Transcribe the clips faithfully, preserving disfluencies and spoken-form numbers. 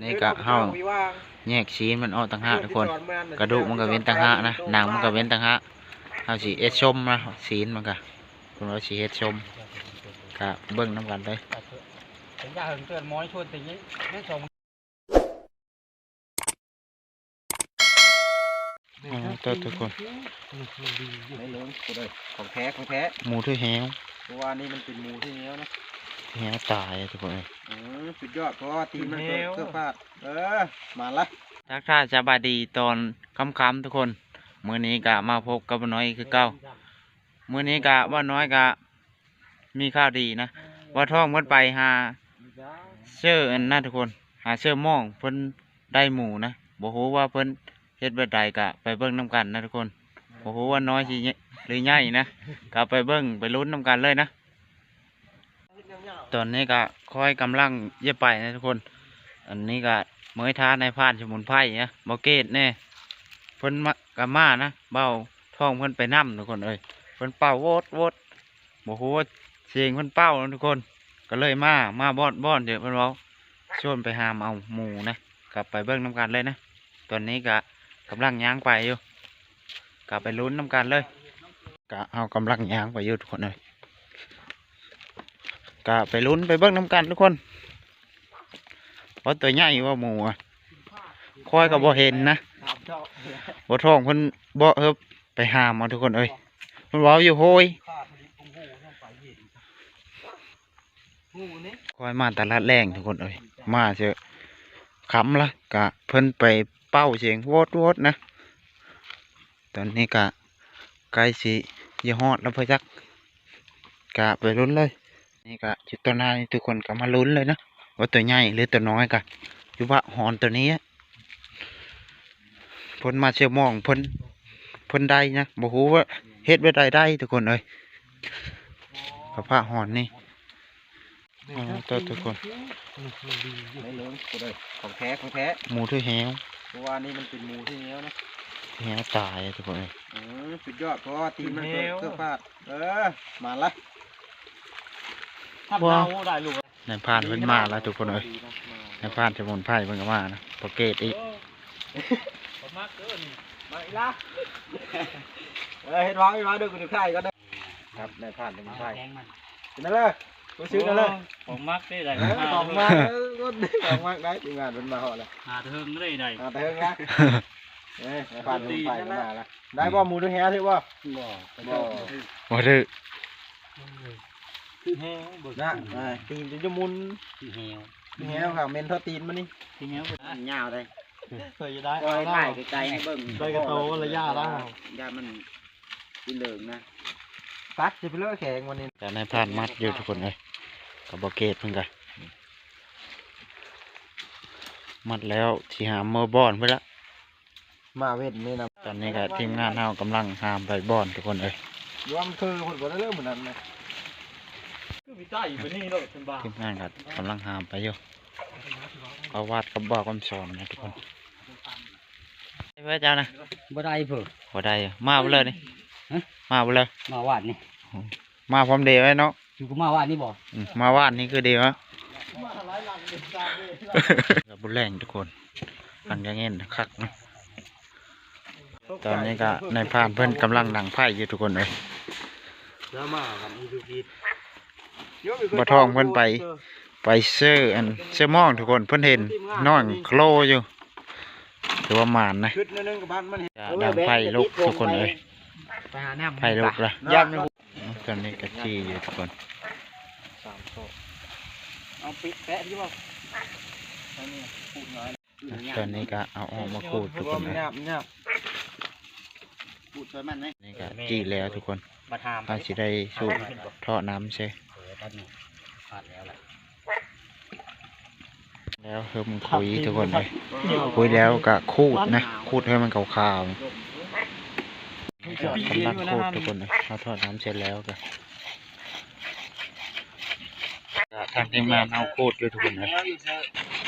นี่ก็เฮาแยกศีลมันออกต่างหากทุกคน กระดูกมันก็เว้นต่างหากนะ หนังมันก็เว้นต่างหาก เฮาสิเฮ็ดส้มนะ ศีลมันก็ เพิ่นว่าสิเฮ็ดส้ม ก็เบิ่งนำกันเลย เป็นยาเหิงเตือนหมอชวนแต่ยังไม่ส่ง อ๋อ โทษทุกคน ไม่รู้กูเลย ของแท้ ของแท้ หมูถือแฮว เพราะว่านี่มันเป็นหมูที่แฮวนะ แฮวตายอะทุกคนเอ้ย อืม สุดยอด เพราะว่าตีนมัน แฮว เกือบพลาด เออ มาละ ทักทายสบายดีตอนค่ำๆทุกคน มื้อนี้ก็มาพบกับบ่าวน้อยคือเก่า มื้อนี้ก็บ่าวน้อยก็มีข่าวดีนะ บ่าวทองเพิ่นไปหาเซอร์อันนั้นทุกคน หาเซอร์หม่อง เพิ่นได้หมูนะ บ่ฮู้ว่าเพิ่นเฮ็ดแบบใด ก็ไปเบิ่งนำกันนะทุกคน บ่ฮู้ว่าน้อยสิใหญ่หรือใหญ่นะ ก็ไปเบิ่งไปลุ้นนำกันเลยนะ ตอนนี้ก็ค่อยกำลังจะไปนะทุกคน อันนี้ก็เมยท้านายพรานสมุนไพรนะ บ่าวเกตแน่ เพิ่นมา ก็มานะ บ่าวทองเพิ่นไปนำทุกคนเอ้ย เพิ่นเป่าโวดโวด บ่ฮู้ว่าเสียงเพิ่นเป่านะทุกคน ก็เลยมา มาบ่อนบ่อนเด้อ เพิ่นเว้า ชวนไปหามเอาหมูนะ ก็ไปเบิ่งนำกันเลยนะ ตอนนี้ก็กำลังย่างไปอยู่ ก็ไปลุ้นนำกันเลย ก็เฮากำลังย่างไปอยู่ทุกคนเอ้ย ก็ไปลุ้นไปเบิ่งนำกันทุกคน ว่าตัวใหญ่ว่าหมูอะ ค่อยก็บ่เห็นนะ บ่าวทองเพิ่นบ่เอิบไปหามเอาทุกคนเอ้ย เพิ่นเว้าอยู่โฮย ค่อยมาตลาดแลงทุกคนเอ้ย มาเจอค่ำละ ก็เพิ่นไปเป่าเสียงโวดโวดนะ ตอนนี้ก็ใกล้สิจะฮอดแล้วเพิ่นจัก ก็ไปลุ้นเลย นี่ก็อยู่ต่อหน้านี่ทุกคนก็มาลุ้นเลยนะ ว่าตัวใหญ่หรือตัวน้อยก็อยู่พระหอนตัวนี้อะ เพิ่นมาเซอร์หม่อง เพิ่น เพิ่นได้นะ บ่ฮู้ว่าเฮ็ดแบบใดได้ทุกคนเอ้ย พระพระหอนนี่ อ๋อ โทษทุกคน ไม่รู้กูเลย ของแท้ ของแท้ หมูถือแฮว เพราะว่านี่มันเป็นหมูที่แฮวนะ แฮวตายอะทุกคนเอ้ย อืม สุดยอด เพราะว่าตีนมัน แฮว เกือบพลาด เออ มาละ ทำ ว้าว เน่าได้ลูก นายพรานเพิ่นมาแล้วทุกคนเอ้ย นายพรานสมุนไพรเพิ่นก็มานะ บ่าวเกตอีก ผมมากเกิน มาอีกละ เออ เฮ็ดว้าว เฮ็ดว้าว เด้อ กูดูไข่ก่อนเด้อ ครับ นายพรานสมุนไพร แกงมัน กินได้เลย กูซื้อกันเลย ของมักได้ได้ เออ ของมัก เออ ของมักได้ ทีมงานเพิ่นมาฮอดแล้ว หาเทิงได้ได้ หาเทิงนะ เอ้ย นายพรานสมุนไพรก็มาแล้ว ได้บ่หมูด้วยแฮะ ถือบ่ บ่ บ่ บ่ถือ คือแฮวเบิ่ง นะ อ่า ตีนจะหมุน คือแฮว คือแฮวครับ เมนเท่าตีนมันนี่ คือแฮวเบิ่ง มันยาวเลย เคยได้ ปล่อย เอาแล้ว ไล่ไกลๆให้เบิ่ง ได้กระโตระยะแล้ว ย่านมันสีเหลืองนะ ตัดสิไปเลยแข็งวันนี้ แต่นายพรานมัดอยู่ทุกคนเอ้ย กับบ่าวเกตเพิ่นก็มัดแล้ว สิหามเมือบ่อนเพิ่นละ มาเว้นนี่นะ ตอนนี้ก็ทีมงานเฮากำลังหามไปบ่อนทุกคนเอ้ย รวมคือเพิ่นบ่ได้เริ่มเหมือนนั้นนะ คือมีใต้อยู่บนนี่แล้วเพิ่นบ่า ทีมงานก็กำลังหามไปอยู่ เอาวาดกับบ่าวคำสอนนะทุกคน ไปเพื่อเจ้านะ บ่ได้เพิ่น บ่ได้ มาบ่เลยนี่ ฮะ มาบ่เลย มาวัดนี่ มาพร้อมเดย์ไว้เนาะ อยู่ก็มาวัดนี่บ่ อืม มาวัดนี่คือเดย์วะ กับบุญแรงทุกคน ฟังยังเห็นคักนะ ตอนนี้ก็นายพรานเพิ่นกำลังดังไฟอยู่ทุกคนเอ้ย แล้วมากันอีกที บ่าวทองเพิ่นไป ไปเซอร์อันเซอร์หม่องทุกคน เพิ่นเห็นน้องโคลอยู่ ถือว่าหมานนะ ชุดหนึ่งกับบ้านมัน จะดังไฟลุกทุกคนเอ้ย ไปหาน้ำ ไฟลุกละ ย่านมัน ตอนนี้ก็จี้อยู่ทุกคน สามโซ่ เอาปิดแปะที่ว่า อันนี้ขูดน้อย ตอนนี้ก็เอาออกมาขูดทุกคนนะ หยาบหยาบ ขูดช่วยมันไหม นี่ก็จี้แล้วทุกคน มาทำ เฮาสิได้สูบท่อน้ำใช่ เออ ตอนนี้ขาดแล้วแหละ แล้วเพิ่มคุยทุกคนเลย คุยแล้วก็ขูดนะ ขูดให้มันขาวๆ กำลังขูดทุกคนเลย เอาท่อน้ำเสร็จแล้วก็ ทางทีมงานเอาขูดอยู่ทุกคนเลย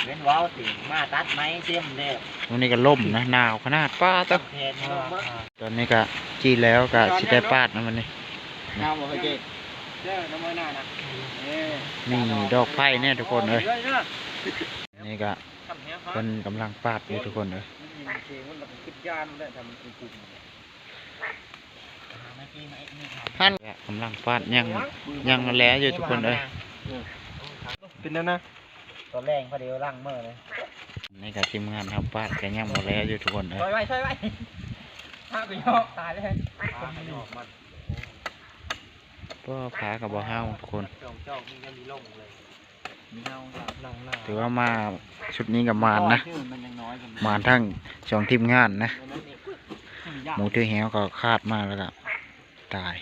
เว้นว้าวสิมาตัดไม้เสียมเด้อ วันนี้ก็ล่มนะ หนาวขนาด ป้าดเต๊ะ แทนเนาะ ตอนนี้ก็จี้แล้วก็สิได้ปาดนะวันนี้ น้ำบ่เคยเจ๊ เด้อ น้ำมันหน้านะ เออ นี่ดอกไผ่เนี่ยทุกคนเลย นี่ก็ เพิ่นกำลังปาดอยู่ทุกคนเอ้ย หั่นกำลังปาดยัง ยังแล้วอยู่ทุกคนเอ้ย เป็นแนวนะ ตอนแรกพอดีล้างมือเลย นี่ก็ทีมงานเฮาปาดก็ยังบ่แล้วอยู่ทุกคนเอ้ย ช่วยไว้ ช่วยไว้ ถ้าก็ยอกตายเลย ก็พากับบ่เฮาทุกคน ถือว่ามาชุดนี้ก็หมานนะ หมานทั้งสองทีมงานนะ หมูถือแหวก็ขาดมาแล้วก็ตาย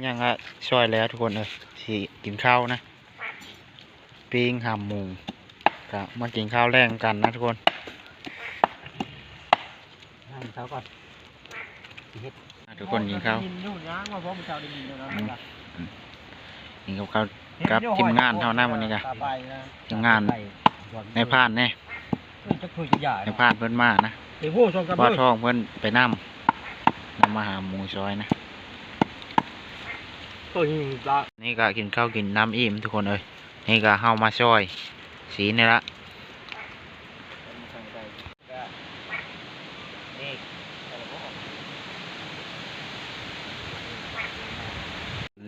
ยังก็ซอยแล้วทุกคนเอ้ย สิกินข้าวนะ ปิ้งหำหมู ก็มากินข้าวแลงกันนะทุกคน นั่งเช้าก่อน สิเฮ็ด อ่ะ ทุกคนกินข้าว ได้ยินอยู่นะ ว่าพวกมึงเจ้าได้ยินอยู่นะ อืม อืม กินกับข้าว เห็น กับ อยู่ ทีมงานเฮานะ มื้อนี้กะ ตาไปนะ ทีมงาน ไป นายพรานแน่ เอ้ย จักถ้วยจักยา นายพรานเพิ่นมานะ เดี๋ยวพวกสองสาม บ่าว มื้อ ทองเพิ่นไปนำ นำมาหาหมูซอยนะ ก็ยิงปลา นี่ก็กินข้าวกินน้ำอิ่มทุกคนเอ้ย นี่ก็เฮามาซอยศีลนี่ละ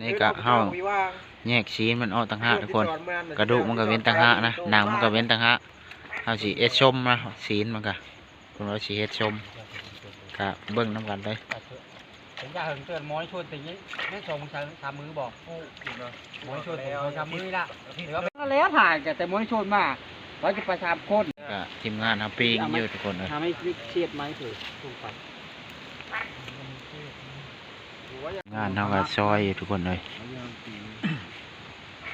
นี่ก็เฮาแยกศีลมันออกต่างหากทุกคน กระดูกมันก็เว้นต่างหากนะ หนังมันก็เว้นต่างหาก เฮาสิเอ็ดส้มนะ ศีลมันก็ เพิ่นว่าสิเฮ็ดส้ม ก็เบิ่งนำกันเลย เป็นยาเหิงเตือนหมอชวนแต่ยังได้สองสามสามมื้อบอก โอ้ หมอชวนสองสามมื้อนี่ละ เดี๋ยวแล้วถ่ายกันแต่หมอชวนมา ว่าจะไปสามคน ก็ทีมงานเฮาปิ้งอยู่ทุกคนเอ้ย ทำให้เสียดไม้เถอะ งานเฮาก็ซอยอยู่ทุกคนเอ้ย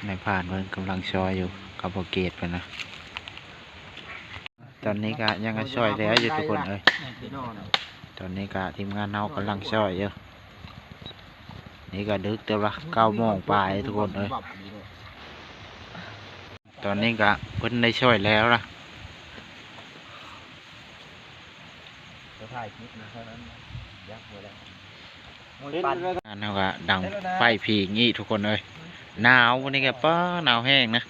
นายพรานเพิ่นกำลังซอยอยู่ กับพ่อเกตเพิ่นนะ ตอนนี้ก็ยังซอยแล้วอยู่ทุกคนเอ้ย ตอนนี้ก็ทีมงานเฮากำลังซอยอยู่ นี่ก็ดึกแต่ว่าเก้าโมงปลายทุกคนเอ้ย ตอนนี้ก็เพิ่นได้ซอยแล้วล่ะ ถ่ายคลิปนะเท่านั้นนะ ยักษ์เลยแหละ งานเฮาก็ดังไฟผิงอีกทุกคนเอ้ย หนาววันนี้ก็ ป๊า หนาวแฮงนะ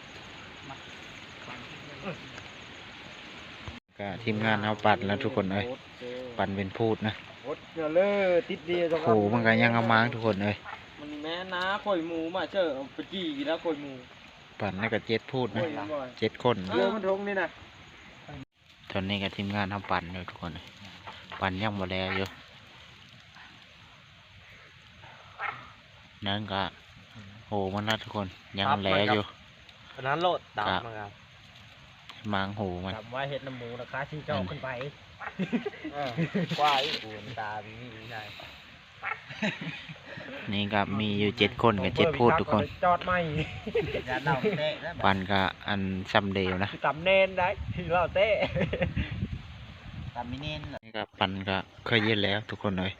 ก็ทีมงานเฮาปั่นแล้วทุกคนเอ้ย ปั่นเป็นพูดนะ โอ้โห มันก็ยังเอามาทุกคนเอ้ย มันแม่น้าข่อยหมูมาเจอเอาไปจี่แล้วข่อยหมู ปั่นแล้วก็เจ็ดพูดนะ ข่อยหมู เจ็ดคน เออ มันทงนี่นะ ตอนนี้ก็ทีมงานเฮาปั่นอยู่ทุกคนเอ้ย ปั่นยังบ่แล้วอยู่ นั่นก็ โห มันนะทุกคน ยังแหลอยู่ อันนั้นโลดตามมาครับ มังโหมัน จำไว้เฮ็ดน้ำหมูราคาสี่เก้าขึ้นไป เออ ควาย กูตามีนี่ไง นี่ก็มีอยู่เจ็ดคนกับเจ็ดพูดทุกคน จอดไม่ อย่าเล่าเตะนะ ปั่นก็อันซ้ำเดียวนะ ตำแน่นได้ ที่เล่าเตะ ตำไม่แน่นเหรอ นี่ก็ปั่นก็เคยเย็นแล้วทุกคนเลย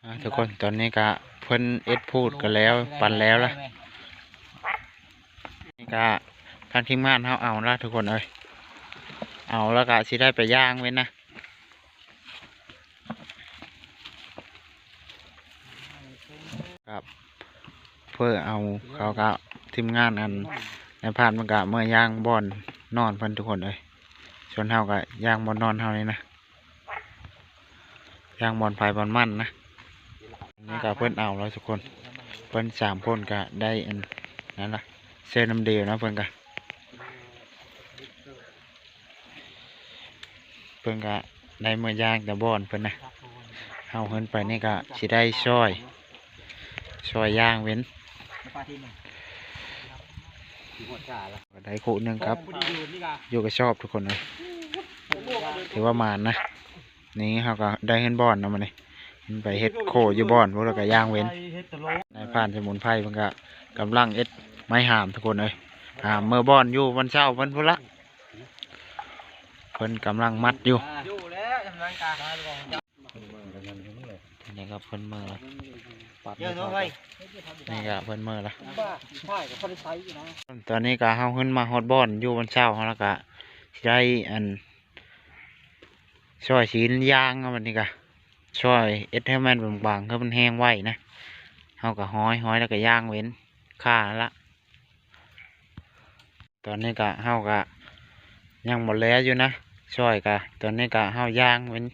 อ่า ทุกคน ตอนนี้ก็เพิ่นเอ็ดพูดกันแล้ว ปั่นแล้วละ นี่ก็ทางทีมงานเฮาเอาละทุกคนเอ้ย เอาแล้วก็สิได้ไปย่างเว้นนะ ครับ เพื่อเอาเขาก็ทีมงานอันนายพรานมันก็เมือย่างบ่อนนอนเพิ่นทุกคนเอ้ย ส่วนเฮาก็ย่างบ่อนนอนเฮานี่นะ ย่างบ่อนไผบ่อนมันนะ นี่ก็เพิ่นเอาแล้วทุกคน เพิ่นสามคนก็ได้อันนั้นละ เซน้ำเดียวนะเพิ่นก็ เพิ่นก็ได้เมือย่างแต่บ่อนเพิ่นนะ เฮาเพิ่นไปนี่ก็สิได้ซอย ซอยย่างเว้น ได้คู่หนึ่งครับ อยู่กระสอบทุกคนเลย ถือว่าหมานนะ นี่เฮาก็ได้เฮือนบ่อนเนาะมื้อนี้ มันไปเฮ็ดโคอยู่บ่อน พวกเราก็ย่างเว้น นายพรานสมุนไพรเพิ่นก็กำลังเอ็ดไม้หามทุกคนเอ้ย หามเมือบ่อนอยู่วันเช้าเพิ่นพุ้นละ เพิ่นกำลังมัดอยู่ อยู่แล้วกำลังกา นี่ก็เพิ่นเมือละ เยอะเท่าไหร่ นี่ก็เพิ่นเมือละ ตอนนี้ก็เฮาขึ้นมาฮอดบ่อนอยู่วันเช้าเฮาแล้วก็สิได้อัน ซอยศีลย่างเอาบัดนี้ก็ ซอยเอ็ดให้มันบางๆ คือมันแห้งไวนะ เฮาก็ฮ้อย ฮ้อยแล้วก็ย่างเว้นข่านั่นละ ตอนนี้ก็เฮาก็ยังบ่แล้วอยู่นะ ซอยก็ ตอนนี้ก็เฮาย่างเว้น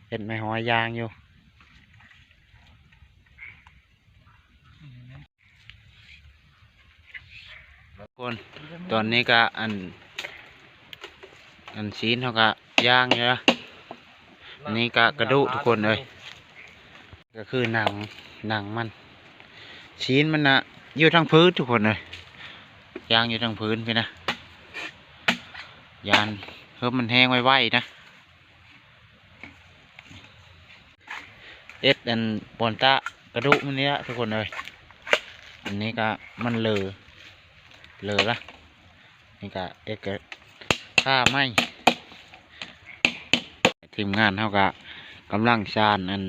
เฮ็ดไม้ฮ้อยย่างอยู่ ทุกคน ตอนนี้ก็อัน อันซี้นเฮาก็ย่างอยู่นะ อันนี้ก็กระดูกทุกคนเอ้ย ก็คือหนัง หนังมัน ซี้นมันนะ อยู่ทางพื้นทุกคนเอ้ย ย่างอยู่ทางพื้นพี้นะ ย่านเพิ่มมันแห้งไวๆนะ เอ็ดอันปอนตะกระดูกมันนี่ละทุกคนเอ้ย อันนี้ก็มันเหลือ เหลือละ นี่ก็เอ็ดก็ข่าไม้ ทีมงานเฮาก็กำลังซานอัน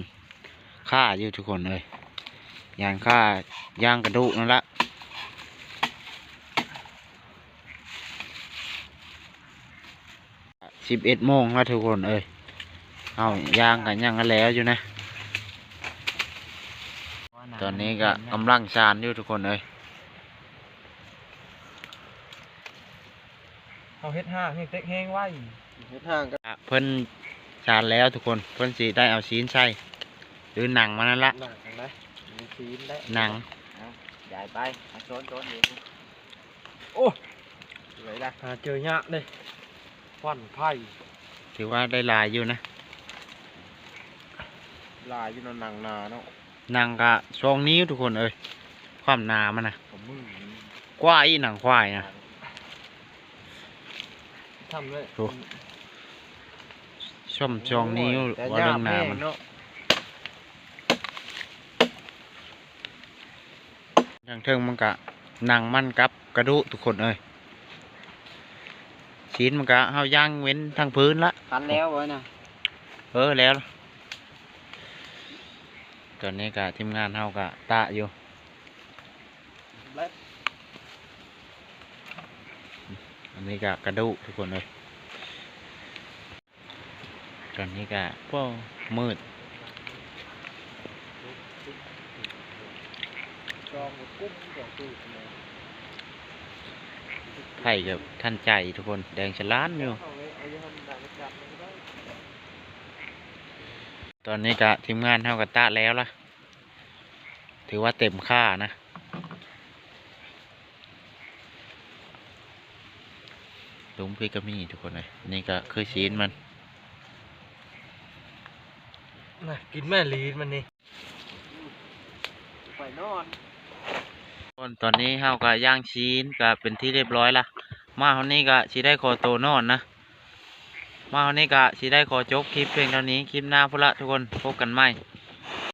ข่าอยู่ทุกคนเอ้ย ย่างข่า ย่างกระดูกนั่นละ สิบเอ็ดโมงแล้วทุกคนเอ้ย เฮาย่างก็ยังแล้วอยู่นะ ตอนนี้ก็กำลังซานอยู่ทุกคนเอ้ย เฮาเฮ็ดห้างแฮงเต็กแฮงไว้ เฮ็ดห้างก็ เพิ่นซานแล้วทุกคน เพิ่นสิได้เอาซี้นใส่ หรือหนังมันนั่นละ หนังนะ มีซี้นได้ หนัง เอา ย้ายไป เอาโซน โซนอยู่ โอ้ เลยละ หาเจอยากเด้ ควันไฟ ถือว่าได้หลายอยู่นะ หลายอยู่เนาะ หนังหนาเนาะ หนังก็สองนิ้วทุกคนเอ้ย ความหนามันนะ กับมือ กว้ายอีหนังควายนะ ทำเลย โอ้ ช่วมสองนิ้ว แต่ ว่าเรื่องหนามัน ยากแฮงเนาะ ทางเทิงมันก็หนังมันกับกระดูกทุกคนเอ้ย ซี้นมันก็เฮาย่างเว้นทางพื้นละ คันแล้วไว้นะ เออ แล้ว ตอนนี้ก็ทีมงานเฮาก็ตะอยู่ อันนี้ก็กระดูกทุกคนเอ้ย ตอนนี้ก็ โอ้ มืด ไผก็ทันใจทุกคน แดงฉลานอยู่ ตอนนี้ก็ทีมงานเฮาก็ตะแล้วละ ถือว่าเต็มข่านะ ลุงพี่ก็มีทุกคนเลย นี่ก็คือซี้นมัน น่ะ กินแม่ลีนมันนี่ ไปนอน ตอนนี้เฮาก็ย่างซี้นก็เป็นที่เรียบร้อยละ มาเฮานี้ก็สิได้ขอตัวนอนนะ มาเฮานี้ก็สิได้ขอจบคลิปเพียงเท่านี้ คลิปหน้าพุ้นละทุกคน พบกันใหม่